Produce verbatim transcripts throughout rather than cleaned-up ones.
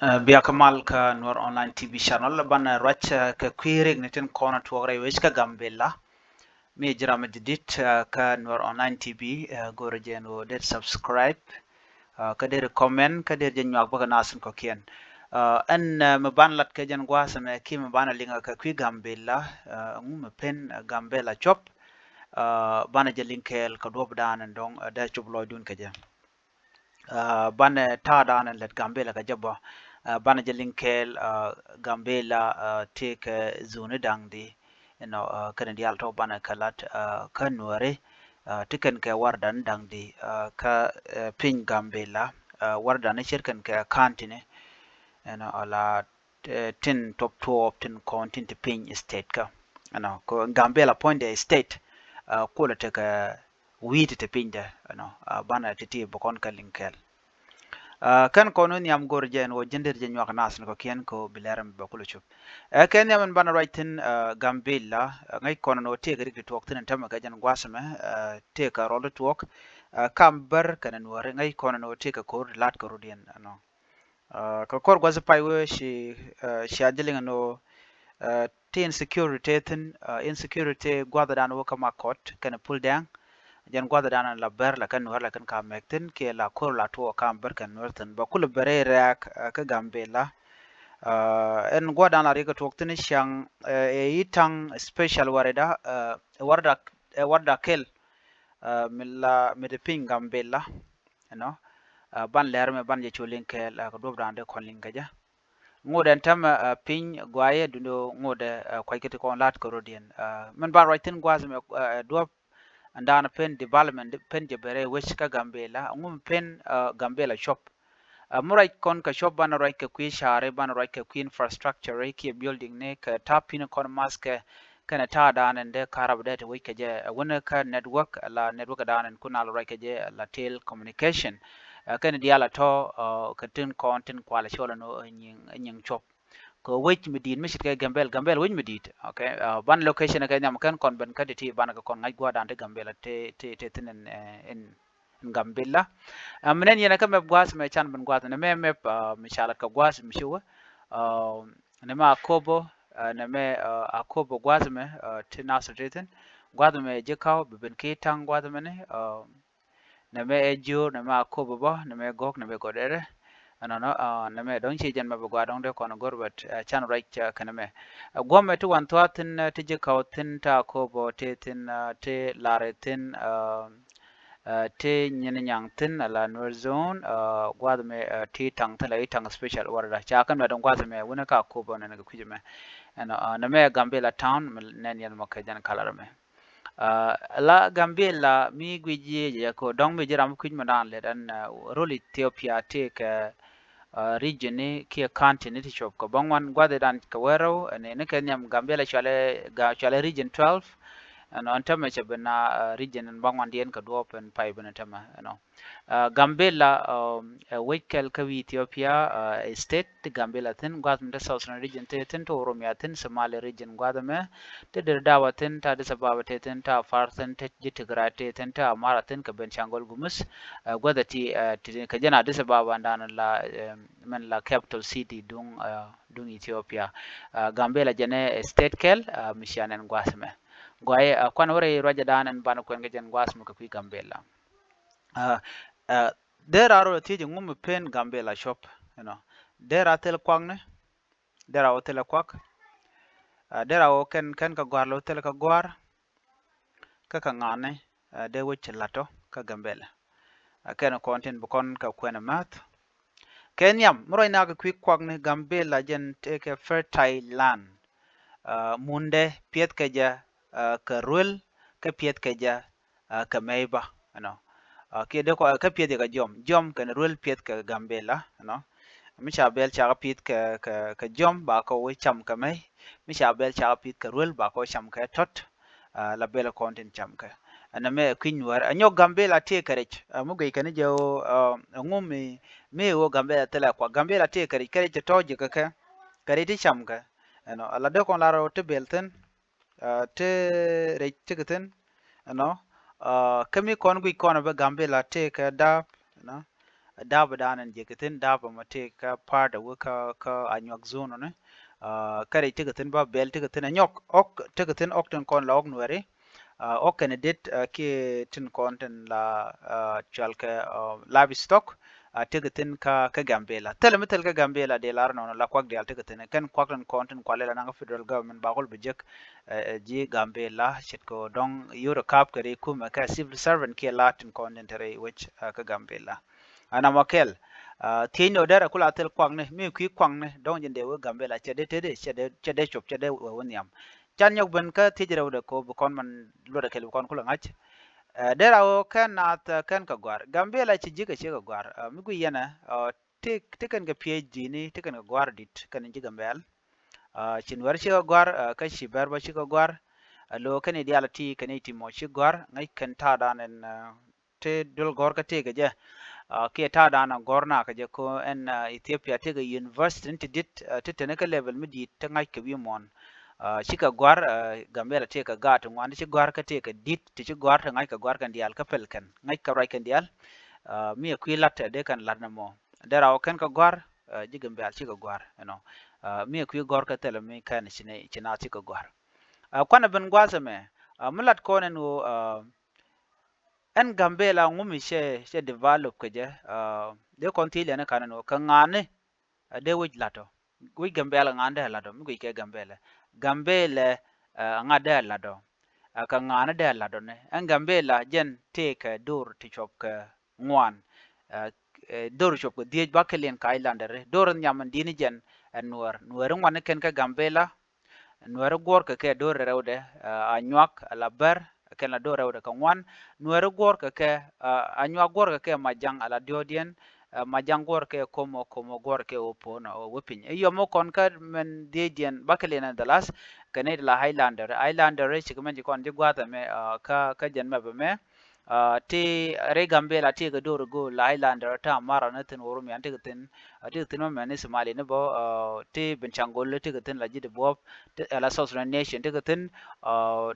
Ɛ, bia kä mal kä Nuer Online T V channel, banɛ ruac, ɛ, kɛ kui̱ rik ni tin kɔn tuɔk rɛy wec kä Gambella. Mi ji̱ ram mi jadid, ɛ, kä Nuer Online T V, ɛ, go̱rɛ jɛ ɛn ɣöö dee subscribe, ɛ, kä dee comment, kä dee jɛ nyuak bä kɛ nath tin kɔ̱kiɛn. Ɛ, ɛn, ɛ, mi ban lat kɛ jɛn gua̱a̱th ɛmɛ kiɛ mi banɛ liŋ kɛ kui̱ Gambella, ɛ, ɛŋu mi pen, ɛ, Gambella cuɔp, ɛ, banɛ jɛ liŋ kɛɛl kɛ duɔ̱ɔ̱pdan ɛn dɔ̱ŋ, ɛ, dee cop lɔcdun kɛ jɛ. Ɛ, banɛ ta̱a̱dan ɛn lät Gambella kɛ jɛ bä. Ɛ, banɛ jɛ liŋ kɛɛl, ɛ, Gambella, ɛ, tëëkɛ zone da̱ŋ di, you know, ɛ, kɛnɛ diaal tɔ̱ banɛ kɛ lat, ɛ, kä Nuääri, ɛ, ti kɛn kɛ wardan da̱ŋ di, ɛ, kä, ɛ, piny Gambella, ɛ, wardan ni ce̱tkɛn kɛ county ni, you know, ala, ɛ, tin top twelve tin kɔn tin ti piny state kä, you know, kɛ Gambella puɔ̱nydɛ state, ɛ, kulɛ tekɛ wi̱i̱ ti te pinydɛ, you know, ɛ, banɛ ti̱ti̱ bä kɔn kɛ liŋ kɛɛl. Ɛ, kɛn kɔn wä nhiam go̱r jɛ ɛn ɣöö ji̱n dee jɛ nyuak nath ni kɔ̱kiɛn kɛ ɣöö bi lɛr ɛmɛ bɛ kulɛ cop. Ɛ, kɛ nhiam ɛn banɛ ruac thi̱n, ɛ, Gambella, ɛ, ŋäc kɔn ɛn ɣöö tëëkɛ rik ti tuɔɔk thi̱n ɛn tämɛ kɛ jɛn gua̱a̱th ɛmɛ, ɛ, tëëkɛ rɔl ti tuɔɔk, ɛ, kam bär kɛnɛ Nuääri, ŋäc kɔn ɛn ɣöö tëëkɛ ko̱r ti la̱t kɛ rɔ̱diɛn, you know. Ɛ, kɛ kɔr gua̱th pay wee ci, ɛ, cia jɛ liŋ ɛn ɣöö, ɛ, ti insecurity tëë thi̱n, ɛ, insecurity gua̱thdan wä kä Makɔt kɛnɛ Puldɛŋ. Jɛn gua̱thdan la bär la kɛn Nuäär la kɛn ka mɛk thi̱n kiɛ la ko̱r la tuɔɔk kam bär kɛn Nuäär thi̱n. Bɛ kulɛ bɛ rɛy rɛ̈ɛ̈k, ɛ, kä Gambella. Ɛ, ɛn gua̱thdan la riɛk kɛ tuɔɔk thi̱n ciaŋ, ɛ, ɛ i̱ ta̱ŋ special warida, ɛ, warida, ɛ, warida kɛl, ɛ, mi la mi te piny Gambella. You know, ɛ, ban lɛr mɛ ban jɛ cu liŋ kɛɛl, ɛ, kɛ duɔ̱pdan dee kɔn liŋ kɛ jɛ. Ŋotdɛ ɛn tämɛ, ɛ, piny guayɛ dundo ŋotdɛ, ɛ, kuackɛ ti kɔn la̱t kɛ rɔ̱diɛn. Ɛ, min ban ruac thi̱n gua̱a̱th mɛ, ɛ, duɔ̱p ɛn da̱a̱n pen development pen jɛ bɛ rɛy wec kä Gambella. Ɛŋu mi pen, ɛ, Gambella cuɔp. Ɛ, mi ruac kɔn kɛ cuɔp banɛ ruac kɛ kui̱ ca̱ri, banɛ ruac kɛ kui̱ infrastructure kiɛ building ni kɛ ta̱a̱ pi̱n kɔn math kɛ kɛnɛ ta̱a̱ da̱a̱n ɛn dee karabä dee ti wec kɛ jɛ, ɛ, wänɛ kä network, ala network da̱a̱n ɛn kun al ruac kɛ jɛ, ala telecommunication. Ɛ, kɛnɛ diaal a tɔ̱, ɛ, kɛ tin kɔn tin kualɛ cɔl ɛn ɣöö nyiŋ, nyiŋ cuɔp. Kɛ wec mi di̱i̱t mi ce̱tkɛ Gambella, Gambella wec mi di̱i̱t. Okay, ɛ, ban location kɛ nhiam kɛn kɔn ben kä ti̱ti̱ banɛ kɛ kɔn ŋa̱c gua̱a̱thdan ti Gambella ti, ti, ti thi̱n ɛn, ɛ, ɛn Gambella. Ɛ, mi nɛn yɛn ɛ kä map gua̱a̱th mɛ can ben gua̱a̱th nɛ mɛ map, ɛ, mi ca lat kɛ gua̱a̱th mi ci wä. Ɛ, nɛ mɛ Akobo, ɛ, nɛ mɛ, ɛ, Akobo gua̱a̱th mɛ, ɛ, ti Nasir ti thi̱n. Gua̱a̱th mɛ ji̱ kaw bi ben ki ta̱ŋ gua̱a̱th mɛ ni, ɛ, nɛ mɛ ɛ jiöör, nɛ mɛ Akobo bä, nɛ mɛ gɔ̱k, nɛ mɛ gɔ̱dɛrɛ. Ɛnɔnɔ, ɛ, nɛ mɛ dɔ̱ŋ ci jɛn mɛ bi gua̱a̱th dɔ̱ŋ dee kɔn go̱r bɛt, ɛ, can ruac, ɛ, kɛnɛ mɛ. Ɛ, guɔ̱mɛ ti wan thua̱a̱ thi̱n, ɛ, ti ji̱ kaw thi̱n, ta Akobo ti thi̱n, ɛ, ti Lari thi̱n, ɛ, ɛ, ti Nyin Nyaŋ thi̱n, ala Nuer zone, ɛ, gua̱a̱th mɛ, ɛ, ti ta̱ŋ thi̱n, la i̱ ta̱ŋ special warda. Ca kɛn mɛ dɔ̱ŋ gua̱a̱th mɛ, wunɛ ka Akobo nɛn kɛ kui̱c mɛ. Ɛnɔ, ɛ, nɛ mɛ Gambella town, mɛ nɛn yɛn mɔ kɛ jɛn kalar mɛ. Ɛ, la Gambella mi guic jiɛ jɛ ko dɔ̱ŋ mi ji̱ ram kui̱c mɛ dan lɛ dan, ɛ, rol Ethiopia ti kɛ, ɛ, region ni kiɛ county ni ti cuɔp kɛ bäŋuan gua̱thidan kɛ wee rɛw, ɛn ni kɛ nhiam Gambella cualɛ, ga, cualɛ region twelve. Ɛnɔ, ɛn tämɛ cɛ ben a, ɛ, region ɛn bäŋuandiɛn kɛ duɔ̱ɔ̱p ɛn pay ben ɛn tämɛ, ɛnɔ. Ɛ, Gambella, ɛ, ɛ wec kɛl kä wi̱i̱ Ethiopia, ɛ, state ti Gambella thi̱n, gua̱th mi te South Sudan region te thi̱n, te Oromia thi̱n, Somali region gua̱th ɛmɛ, te Dirdawa thi̱n, te Addis Ababa te thi̱n, te Afar thi̱n, te ji̱ Tigray te thi̱n, te Amara thi̱n, kɛ Benishangul Gumuz, ɛ, gua̱th ɛ ti, ɛ, ti kɛ jɛn Addis Ababa ɛn dan la, ɛ, mɛn la capital city duŋ, ɛ, duŋ Ethiopia. Ɛ, Gambella jɛn ɛ state kɛl, ɛ, mi cia nɛn gua̱th ɛmɛ. Guayɛ, ɛ, kuan wä rɛy ruacɛ dan ɛn banɛ kuɛn kɛ jɛn gua̱th ɛmɛ kɛ kui̱ Gambella. Ɛ, ɛ, dee raa rɔ thiec ɛŋu mi pen Gambella cuɔp, you know. Dee raa thil kuakni, dee raa wä thil kuak. Ɛ, dee raa wä kɛn, kɛn kɛ gɔ̱a̱r lɛ wä thil kɛ gɔ̱a̱r. Kä kɛ ŋa̱ni, ɛ, dee wec ci la̱t tɔ kä Gambella. Ɛ, kɛn kɔn tin bi kɔn kɛ kuɛn ɛ ma̱th. Kɛ nhiam mi ruac nak kɛ kui̱ kuakni, Gambella jɛn tëëkɛ fertile land. Ɛ, mundɛ piɛth kɛ jɛ, ɛ, kɛ ruel, kä piɛth kɛ jɛ, ɛ, kɛ mɛy bä, you know. Ɛ, kiɛ dee kɔ, kä piɛth kɛ jiɔm, jiɔm kɛnɛ ruel piɛth kɛ Gambella, you know. Mi ca bɛl cakɛ pith kɛ, kɛ, kɛ jiɔm ba kɛ wä cam kɛ mɛy. Mi ca bɛl cakɛ pith kɛ ruel ba kɛ wä cam kɛ tɔt. Ɛ, la bɛl kɔn tin cam kɛ. Ɛn ɛmɛ kui̱ny Nuäär. Ɛ nyɔk Gambella tëë kɛ rɛc. Ɛ, mi guic kɛn jɛ ɣöö, ɛ, ɛŋu mi, mi ɣöö Gambella thilɛ kuak. Gambella tëë kɛ rɛc, kɛ rɛc ti tɔ̱ ji̱ kɛ kɛ. Kɛ rɛc ti cam kɛ. Ɛnɔ, ɛ la dee kɔn lar ɣöö ti bɛl thi̱n. Ɛ, tëë rɛc ti kɛ thi̱n. Ɛnɔ, ɛ, kä mi kɔn guic kɔn ɛ bä Gambella tëë kɛ da̱a̱p, you know. Dap dan ɛn jek kɛ thin dap ɛmɔ tëë kä part ɛ wä kä kä Anyuak zone ni. Kä rɛy tëë kɛ thin ba bɛl tëë kɛ thin ɛ nyɔk ɔk tëë kɛ thin ɔk tin kɔn la ɔk Nuɛri. Ɔk kɛn dit kiɛ tin kɔn tin la cual kɛ livestock. Tëë kɛ thin kä kä Gambela thilɛ mi thil kä Gambela dee lar nɔnɔ la kuak dial tëë kɛ thin kɛn kuak tin kɔn tin kualɛ la naŋ federal government ba kul bi jek. Ji̱ Gambela ce̱tkɛ dɔ̱ŋ yot ɛ kap kɛ ri kumɛ kɛ civil servant kiɛ la tin kɔn tin te rɛy wec kä Gambela. Ɛn amɔ kɛl thiecni ɔ derɛ kula thil kuakni mi kui̱ kuakni dɔ̱ŋ ji̱n dee wek Gambela cɛ dee tëëdi cɛ dee cop cɛ dee wek wä nhiam. Can nyɔk ben kä thiec rɛwdɛ ko bi kɔn man luɔtdɛ kɛl bi kɔn kulɛ ŋa̱c. Derɛ a ɣöö kɛn naath kɛn kɛ gɔ̱a̱r Gambela ci ji̱ kɛ ciek kɛ gɔ̱a̱r mi guiy yɛnɛ ti kɛn kɛ PhD ni ti kɛn kɛ gɔ̱a̱r dit kɛn ji̱ Gambɛl. Ci Nuɛr cikɛ gɔ̱a̱r kä ci Bɛr bä cikɛ gɔ̱a̱r. Lo kɛn i̱ diaal ti kɛn i̱ ti mɔ ci gɔ̱a̱r ŋäc kɛn ta̱a̱ dan ɛn ti duel gɔ̱r kä tëëkɛ jɛ. Kiɛ ta̱a̱ dan a gɔ̱r nakä jɛ ko ɛn Ethiopia tëëkɛ university ni ti dit ti teni kä level mi di̱i̱t ti ŋa̱c kɛ wi̱i̱ muɔ̱ɔ̱n. Cikɛ gɔ̱a̱r Gambela tëëkɛ gaat ti ŋuan ci gɔ̱a̱r kä tëëkɛ di̱t ti ci gɔ̱a̱r ti ŋa̱c kɛ gɔ̱a̱r kɛn diaal kä pɛl kɛn ŋa̱c kɛ ruac kɛn diaal. Mi ɛ kui̱ la̱t dee kɛn la̱t ni mɔ dee raw kɛn kɛ gɔ̱a̱r. Ji̱ Gambela cikɛ gɔ̱a̱r ɛnɔ. Mi ɛ kui̱ gɔ̱r kä thilɛ mi kɛn ci naath cikɛ gɔ̱a̱r. Kuanɛ ben gua̱a̱th ɛmɛ mi lat kɔn ɛn ɣöö ɛn Gambela ŋumi cɛ cɛ develop kɛ jɛ. Dee kɔn thiec liɛn i̱ ka̱n ɛn ɣöö kɛ ŋa̱a̱ni dee wec la̱tɔ wec Gambela ŋa̱a̱ni dee la̱tɔ mi guic kɛ Gambela Gambela ŋa̱ dee la̱tɔ. Kɛ ŋa̱a̱ni dee la̱tɔ ni ɛn Gambela jɛn tëëkɛ dor ti cuɔp kɛ ŋuan. Dor cuɔp kɛ dhiec ba kɛ liɛn ka Islanderi dor in nyam in di̱t ni jɛn. Ɛn Nuɛr Nuɛri ŋuan ni kɛn kä Gambela. Nuɛri guɔ̱r kɛ kɛ dor rɛwdɛ Anyuak ala Bɛr kɛn la dor rɛwdɛ kɛ ŋuan. Nuɛri guɔ̱r kɛ kɛ Anyuak guɔ̱r kɛ kɛ Majaŋ ala diɔ̱ɔ̱diɛn. Majaŋ guɔ̱r kɛ Komo Komo guɔ̱r kɛ wä puɔ̱n wä piny i̱ yɔm wä kɔn kä mɛn dhiecdiɛn ba kɛ liɛn in the last. Kɛ nɛy ti la Islander Islander cikɛ mɛn ci kɔn ji̱ gua̱a̱th ɛmɛ kä kä jɛn mɛp ɛmɛ. Ti rɛy Gambela ti kɛ dor go̱o̱l la Islander ta mara ni thin Oromia ti kɛ thin ti kɛ thin mɛ mɛ ni Somali ni bä. Ti Benchangol ti kɛ thin la ji̱ di buɔp ti ala South Sudan nation ti kɛ thin.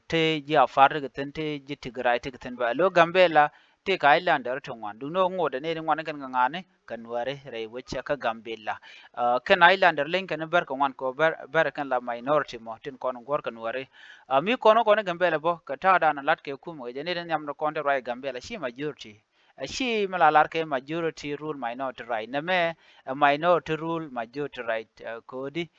Ti ji̱ Afar ti kɛ thin ti ji̱ Tigray ti kɛ thin bä lo Gambela ti kɛ Islander ti ŋuan duŋni ŋot ni ri ŋuan ni kɛn kɛ ŋa̱a̱ni. Kɛ Nuɛri rɛy wecä kä Gambela. Kɛn Islander leny kɛn bär kɛ ŋuan kɛ bär kɛn la minority mɔ tin kɔn guɔ̱r kɛ Nuɛri. Mi kɔn kɔn Gambela bä kɛ ta̱a̱ dan lat kɛ kum kɛ jɛ ni tin nhiam ni kɔn ti ruac Gambela ci majority. Ci mi la lar kɛ majority rule minority right nɛmɛ. Minority rule majority right. Kodi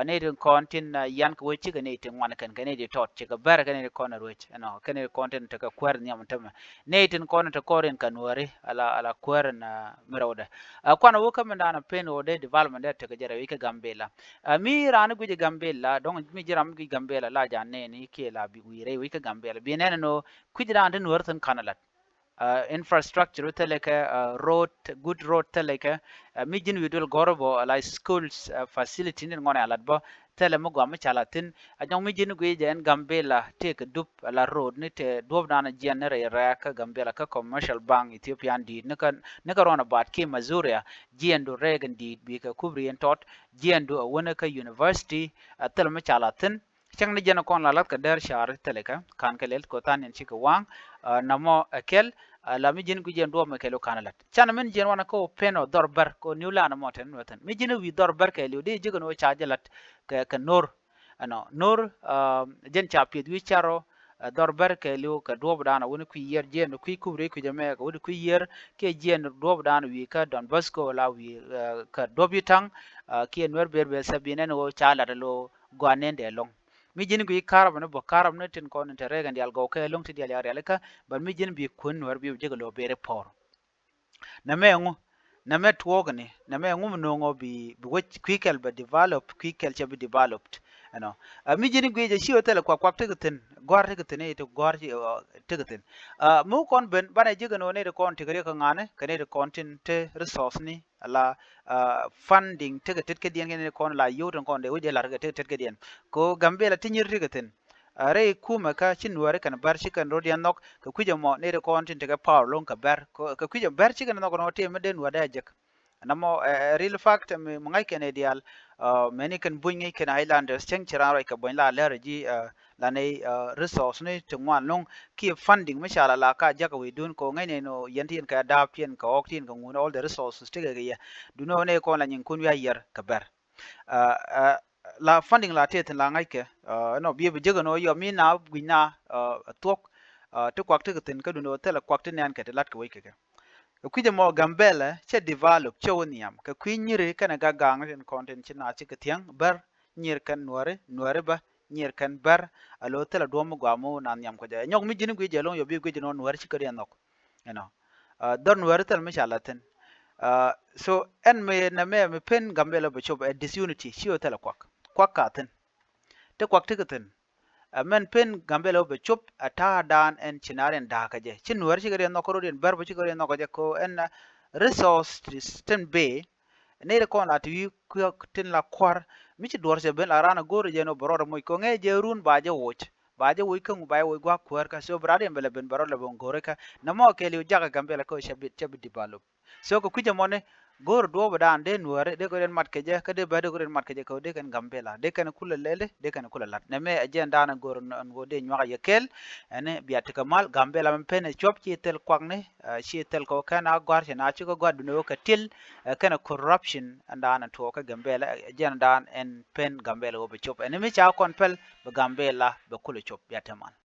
ni tin kɔn tin yan kɛ wec cikɛ ni tin ŋuan kɛn kɛ ni ti tɔt cikɛ bär kɛ ni ti kɔn ruec ɛnɔ kɛ ni ti kɔn tin tekɛ kuɛr nhiam tämɛ. Nɛy tin kɔn te kɔr in kɛ Nuɛri ala ala kuäär in mi rɛwdɛ. Kuan wä kä min da̱a̱n pen wä dee development dee tekɛ jɛ rɛw ikä Gambela. Mi raan guic Gambela dɔ̱ŋ mi ji̱ ram guic Gambela la ja̱ nɛɛni kiɛ la bi wi̱i̱ rɛy wi̱i̱ kä Gambela bi nɛn ɛn ɣöö kui̱c raan ti Nuɛr thi̱n ka̱n lat. Infrastructure thilɛ kɛ road good road thilɛ kɛ. Mi ji̱n wi̱i̱ duel gɔ̱r bä ala schools facility ni ŋɔn ɛ alat bä. Thilɛ mi gɔam mi ca la thi̱n. A nyɔk mi ji̱n guic jɛ ɛn Gambela tëëkɛ dup ala road ni te duɔ̱p dan jiɛn ni rɛy rɛɛk kä Gambela kä commercial bank Ethiopian di̱i̱t ni kä ni kä ruɔn abat kiɛ Mazuria. Jiɛn du rɛɛk in di̱i̱t bikɛ kup riɛn tɔt jiɛn du a wänä kä university. A thilɛ mi ca la thi̱n. Cäŋ ni jɛn kɔn la lath kɛ däär ca̱r thilɛ kä ka̱n kɛ lɛl kɛ than yɛn cikɛ waŋ. Namɔ ɛ kɛl. La mi ji̱n guic jɛ ɛn duɔ̱p mi kɛl wä ka̱n ɛ la̱t canɛ min jiɛn wanɛ kä wä pen ɔ dhɔr bär kɛ wä niw lanɛ mɔ tɛn wä thi̱n mi ji̱n wi̱i̱ dhɔr bär kɛɛliw di ji̱ kɛn wä ca jɛ la̱t. Kɛ kɛ no̱r ɛnɔ no̱r. Jɛn ca pieth wi̱i̱ carɔ dhɔr bär kɛɛliw kɛ duɔ̱ɔ̱p da̱a̱n a wä ni kui̱ yiër jiɛn kui̱ kup riey kui̱ jɛ mɛ kɛ wä di kui̱ yiër kiɛ jiɛn duɔ̱ɔ̱p da̱a̱n wi̱i̱ kä Don Bosco la wi̱i̱ kɛ duɔ̱ɔ̱p yi ta̱ŋ. Kiɛ nuɛr ber ber sɛp in ɛn wä ca la̱t a lo̱ gɔaa nɛn dee lo̱ŋ. Mi ji̱n gui̱i̱ karɔp ni bä karɔp ni tin kɔn in te rɛɛk in diaal gɔw kɛ lo̱ŋ ti diaal ya rialikä. But mi ji̱n bi kuän nuɛr bi jek lo̱ beri pɔr. Nɛmɛ ɛŋu nɛmɛ tuɔɔkni nɛmɛ ɛŋu mi no̱o̱ŋɔ bi bi wec kui̱ kɛl bɛ develop kui̱ kɛl cɛ bi developed. Ɛnɔ mi ji̱n gui̱i̱c ɛ ci ɣä thilɛ kuak kuak tekɛ thi̱n gɔ̱a̱r tekɛ thi̱n i̱ ti gɔ̱a̱r tekɛ thi̱n. Mi wä kɔn ben banɛ ji̱ kɛ no̱o̱ŋ nɛy ti kɔn tekɛ riɛk kɛ ŋa̱ni kɛ nɛy ti kɔn tin te resource ni ala funding tekɛ tet kädiɛn kɛ nɛy ti kɔn la yio̱w tin kɔn dee wec ɛ la̱r kɛ tekɛ tet kädiɛn. Kɛ ɣöö Gambela ti nyir tekɛ thi̱n. Rɛy kumɛ kä ci nuääri kɛn bär ci kɛn rot yɛn nhɔk kɛ kui̱c ɛmɔ ni ri kɔn tin tekɛ power lo̱ŋ kɛ bär kɛ kui̱c ɛmɔ bär ci kɛn nhɔk nɔ tëë mi den nuääri a jek. Namɔ ɛ real fact mi ŋa̱c kɛn ɛ diaal. Mɛni kɛn buny ŋäc kɛn Highlanders cäŋ ci raan ruac kɛ buɔ̱ny la lɛr ji̱. la nɛy resource ni ti ŋuan loŋ kiɛ funding mi ca la la ka jakä wecdun kɛ ɣöö ŋäcnɛ nɔ yɛn ti yɛn kɛ da̱a̱p ti yɛn kɛ ɣɔk ti yɛn kɛ ŋun, all the resources ti kɛ kɛ yɛ. Duundɛ ɣöö nɛy kɔn la nyinkun wi̱i̱ a yiɛr kɛ bɛr. La funding la tëë thi̱n la ŋa̱ckɛ ɛnɔ biɛ bi jek ɛn ɣöö yɔ mi na gui̱c na thuɔ̱k ti kuak ti kɛ thi̱n kä duundɛ ɣöö thilɛ kuak ti nɛn kɛ ti la̱t kɛ wec kɛ kɛ. Kɛ kui̱c ɛmɔ Gambɛlɛ cɛ develop, cɛ wä nhiam kɛ kui̱ nyiri kɛnɛ gak gaŋni tin kɔn tin ci naath cikɛ thiäŋ, bär nyier kɛn nuääri, nuääri bä nyier kɛn bär. A lo̱ thilɛ duɔ̱ɔ̱p mi gɔaa mi wä naath nhiam kɛ jɛ. Ɛ nyɔk mi ji̱n guic jɛ lo̱ŋ yɔ bi guic jɛ nɔ nuääri cikɛ riɛn nhɔk. You know, dhɔr nuääri thil mi ca la̱th thi̱n. So ɛn mi nɛmɛ mi pen Gambɛlɛ bɛ cop ɛ disunity, ci wä thilɛ kuak. Kuak ka thi̱n. Ti kuak ti kɛ thi̱n. Ɛ mɛn pen Gambɛlɛ wä bɛ cop ɛ ta̱a̱ daan ɛn ci naar in da̱a̱kä jɛ. Ci nuääri cikɛ riɛn nhɔk kä rot in bär bä cikɛ riɛn nhɔk kä jɛ ko ɛn resource tin bee. Nɛy ti kɔn la ti wi̱i̱ kui̱ tin la kua̱r mi ci duɔ̱r cɛ ben la raan a go̱o̱r jɛ ni wä bɛ rɔɔdɛ moc ko ŋɛ jɛ run ba jɛ woc. Ba jɛ woc kä ŋu ba jɛ woc gua̱a̱k kuäär kä so bi rat in bɛ lɛ ben bɛ rɔɔdɛ bɛ go̱o̱r kä nɛmɔ kɛɛliw jakä Gambɛlɛ kä cɛ bi, cɛ bi develop. So kɛ kui̱c ɛmɔni go̱o̱r duɔ̱ɔ̱p dan dee nuääri dee kɛ rin mat kɛ jɛ kä dee bɛ dee kɛ rin mat kɛ jɛ kɛ dee kɛn Gambɛla dee kɛn kulɛ lɛli dee kɛn kulɛ la̱t. Nɛmɛ ɛ jɛn dan go̱o̱r ɛn ɣöö dee nyuak a yɛ kɛɛl. Ɛn bia tekɛ mal Gambɛla mi pen ɛ cuɔp ci thil kuakni ci thil kɛ wä kɛn a gɔ̱a̱r ci na ci kɛ gɔ̱a̱r duundɛ wä kɛ til. Kɛn corruption ɛn dan ɛ tuɔɔk kä Gambɛla ɛ jɛn dan ɛn pen Gambɛla wä bɛ cop ɛn mi ca kɔn pɛl bɛ Gambɛla bɛ kulɛ cop. Bia te mal.